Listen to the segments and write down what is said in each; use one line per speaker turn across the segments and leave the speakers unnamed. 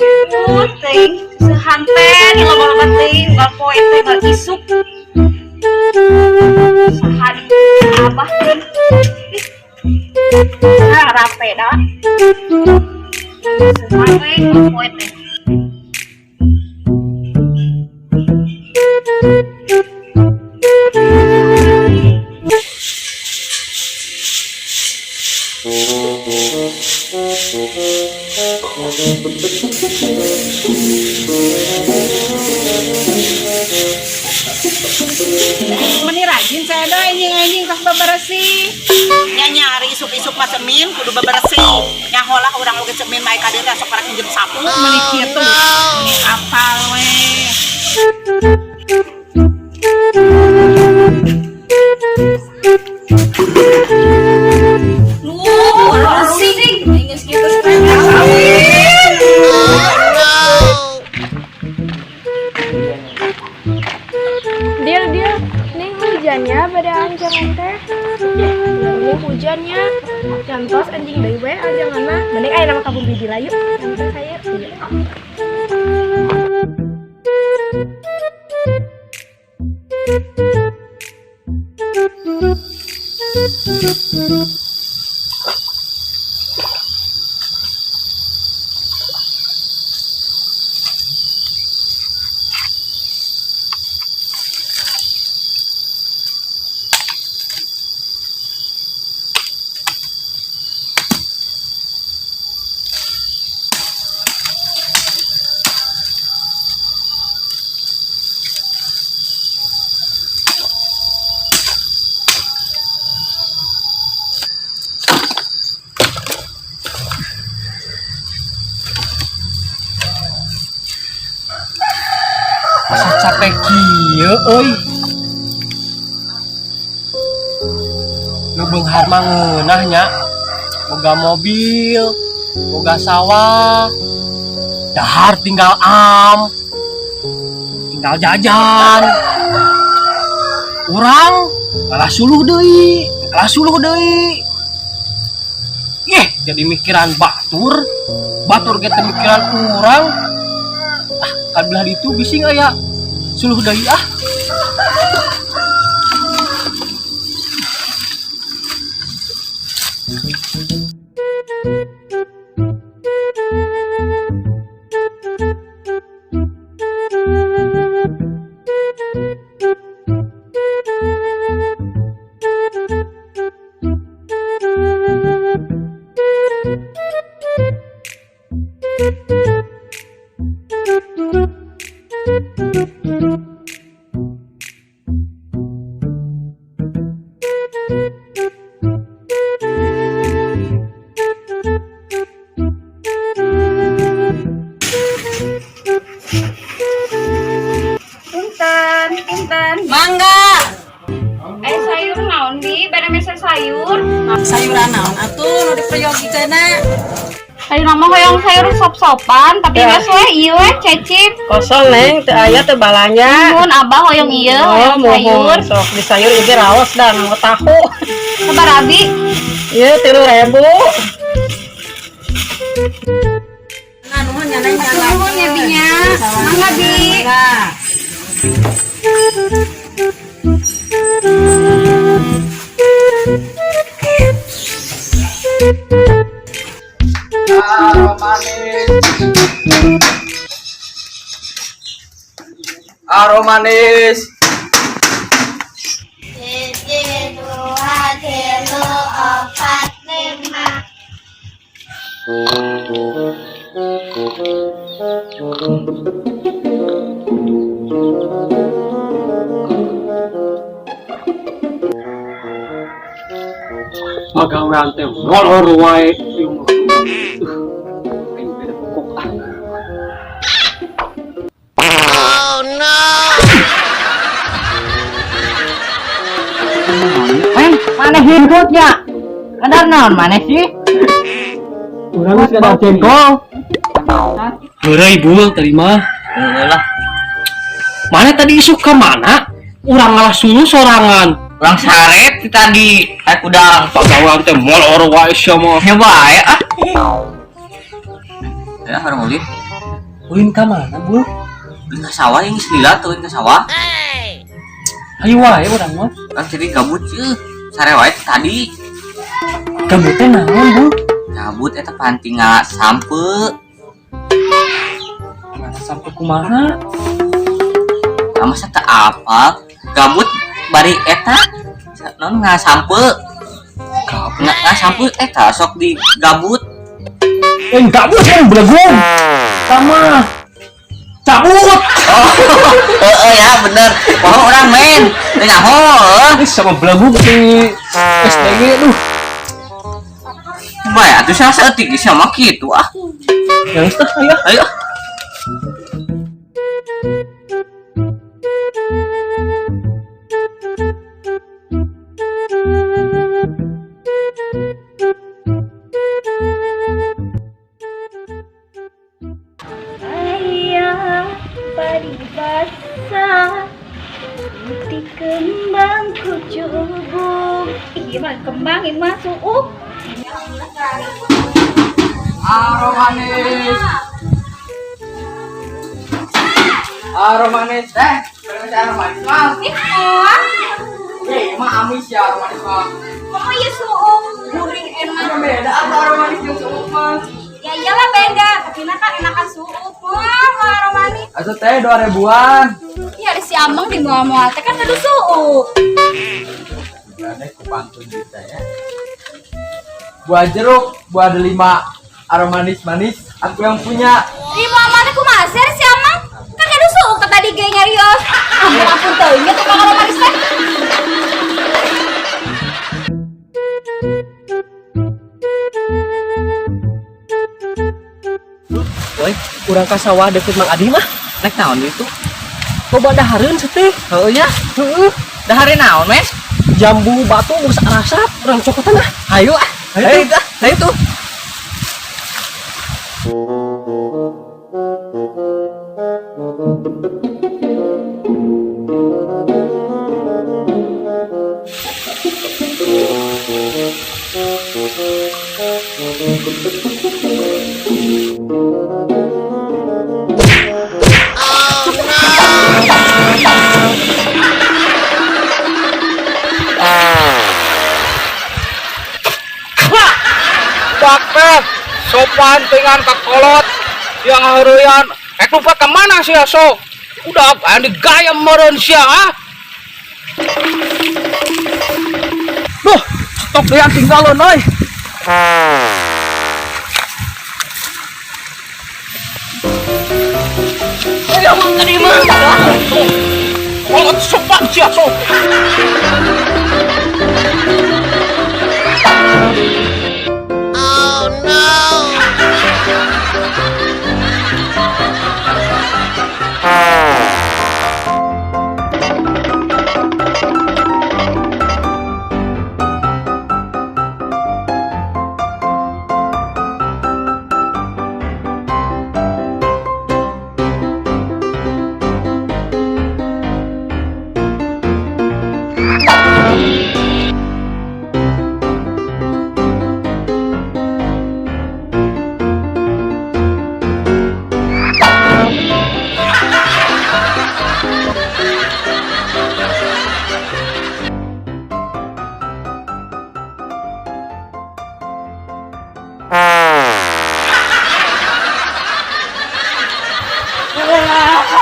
Ampun, teuing seuhan teh di loba-loba teuing unggal poe teh unggal isuk. Saha di abah teh. Ih, rape dah. Seuhan we unggal poe teh.
Meni rajin saya dah anjing-anjing pas bebersih.
Nya nyari isuk-isuk mah Semin kudu bebersih. Nyaho lah urang oge Semin mah ka dieu teh sok rek minjem sapu.
Meni kitu, meni apal we.
Lu, bersih. Geus kitu kawin.
Deal, deal. Nih hujannya pada ancangan teh. Ini hujannya. Gantos anjing deui we ancangan mah. Mending aya nama kampung bibi lah yuk. Gantos ayo. Iya.
Asa capek kieu euy. Nu beunghar mah ngeunah nya. Boga mobil, boga sawah, dahar tinggal am, tinggal jajan. Urang kalah suluh deui, kalah suluh deui. Ih, jadi mikiran batur, batur ge teu mikiran urang. Ah, kabelah ditu bising aya suluh deui ah.
Punten, punten.
Mangga.
Eh sayur naon bi? Bade meser sayur.
Sayuran naon atuh nu diperyogikeunna?
Sayur nama hoyong sayur sop-sopan, tapi geus we ieu we cecip.
Kosong neng, teu aya teu balanja.
Nuhun abah hoyong ieu, hoyong
Oh,
sayur.
Sok di sayur ieu raos dah nganggo tahu.
Sabar abi.
Ieu 3.000.
Nah, nuhun nya Neng.
Nuhun ya binya. Mangga bi.
Mangga.
Aromanis.
Hiji, dua, tilu, opat, lima.
Pagawean teh molor wae ieu mah. Aing beda pokok ah.
Men, mana hibutnya? Kadar naon mana sih?
Urang geus kada jengkol. Heureuy bul tadi mah.
Heeh lah.
Mana tadi isuk ka mana? Urang ngalah suluh sorangan.
Urang saret ti tadi, aya kudang.
Pagawean teh molor wae sia mah.
Nya bae ah. Ya harus ulin.
Ulin ka mana, Bul?
Ulin ka sawah yang geus lila tuh ulin ka sawah.
Ayo wae urang mah.
Kan jadi gabut euy. Sare wae ti tadi.
Gabut teh naon, Bul?
Gabut eta panting sampe.
Mana sampe kumaha?
Ah, masa teu apal? Gabut bari eta non ngasampe.
Gabut.
Ngasampe eta sok di gabut.
Eh, gabut yang belegung. Sama. Cabut.
Oh, heeh ya bener. Poho urang men. Teu nyaho heuh.
Ih, sama belegung di SDG duh.
Bae atuh salah saeutik geus sama kitu ah.
Yang teh ayo.
Ayo.
Ayah padi basah putih kembang kucubung. Ih, mah kembang ini mah suuk.
Aromanis. Aromanis teh, berapa aromanis mah?
Ih, moal.
Eh, mah amis ya aromanis mah.
Kamu ya suuk guring enak.
Beda apa aromanis jeung suuk mah?
Ya iyalah beda, tapi nah kan enakan suuk. Wah, mau aromanis.
Atuh teh 2000-an.
Iya, ada si Ameng di moal-moal teh kan kudu suuk.
Berarti ku pantun kita ya. Buah jeruk, buah delima, aromanis manis, aku yang punya.
Di moal-moal teh kumaha sih si Ameng? Kan kudu suuk teh tadi ge nyarios. Ampun ampun teuing nya tukang aromanis teh.
Woi, urang ka sawah deket Mang Adi mah.
Rek naon itu?
Loba dahareun seteh.
Heueuh nya.
Heeh.
Dahareun naon, Mes?
Jambu batu geus arasap, urang cokotan ah.
Hayu ah.
Hayu
Hayu tah, hayu tuh.
Bakpet, sopan dengan kakolot yang heureyan. Rek lupa ke mana sia sok? Udah aya digayem meureun sia ah. Duh, stok deui tinggalon euy. Ayo mah tadi mah. Kolot sopan sia sok.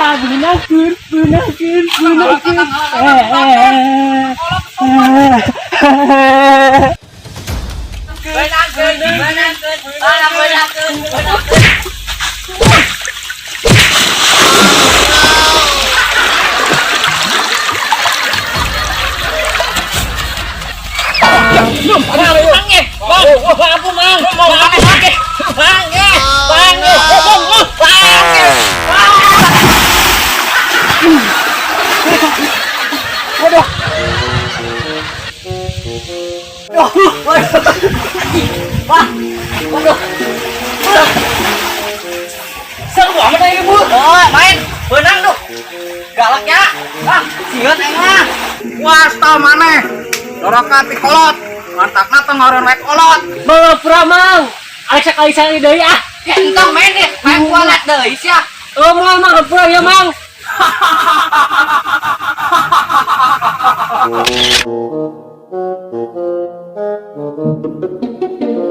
Ah, beunangkeun, beunangkeun, beunangkeun. Eh, eh, eh. Eh.
Beunangkeun, beunangkeun, beunangkeun, beunangkeun. Seru amat aja, Bu. Oh, main. Beunang tuh. Galaknya. Ah, sieun aing mah.
Wasta maneh. Doroka ti kolot. Mantakna tengoron rek kolot.
Mangapura, Mang. Alex sakali sakali deui ah.
Ya entong main deh, main kualat deui sia.
Oh, Mang, Mang, hampura ya, Mang.